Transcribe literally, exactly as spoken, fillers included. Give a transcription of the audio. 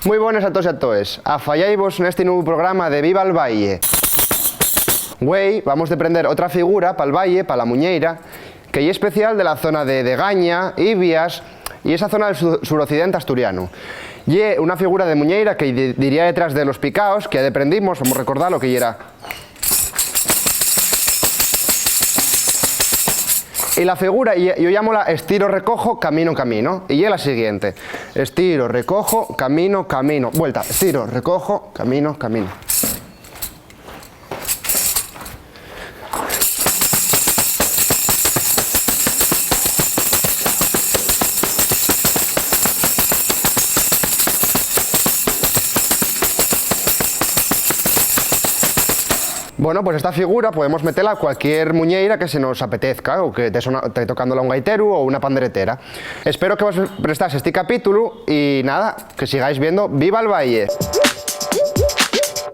Mui bones a toos y a toes. Afayaivos nesti nuevu programa de Viva el Valle. Güei vamos deprender otra figura pal valle, pa la muñeira, que ye especial de la zona de Degaña, Ibias y esa zona del su-, suroccidente asturianu. Ye una figura de muñeira que di-, diría detrás de los picaos, que ya deprendimos, vamos recordar lo que yera. Y la figura, ye, yo llámola estiro, recojo, camino, camino. Y ye la siguiente: estiro, recojo, camino, camino. Vuelta, estiro, recojo, camino, camino. Bueno, pues esta figura podemos metela a cualquier muñeira que se nos apetezca, o que te sona, te tocándola un gaiteru o una panderetera. Espero que vos prestase este capítulo y nada, que sigáis viendo Viva el Valle.